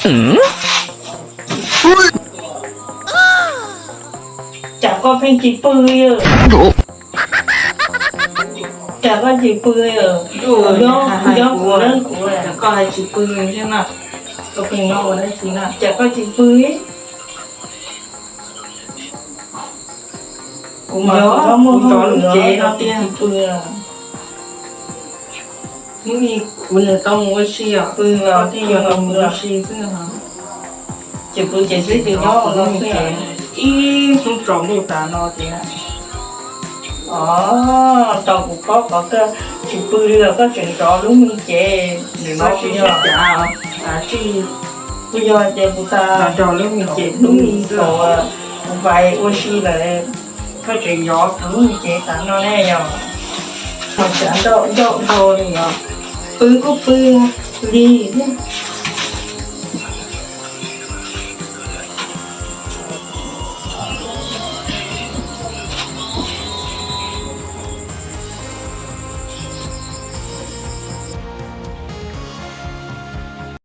Cas koj pheej tsis pw? Cas koj tsis pw? Nyob kuv, koj hais tsis pw thiab na. Koj pheej nyob ua dab tsi na? Cas koj tsis pw? Kuv mas kuv nyob mus rau lub tsev no tiag. Hnub ib kuv nws tau mus ua si os, pw los thiaj yuav tau mus ua si xwb. Ces pw ces twb tsis nyob ua lub me tsev, ib hnub tsaus ntuj tas no tiag. Os, tau kuv paub qhov koj tsis pw li los koj tseem zov lub me cev, nim no tsis yog, tsis, kuj yog tias kuv tas nrog lub me cev, lub me tsev, kuv vais ua si lawm, koj tseem zov kuv lub me cev tas no ne yog. Ho tsav nrauj ncauj dhau li os, pw kuj pw li thiab.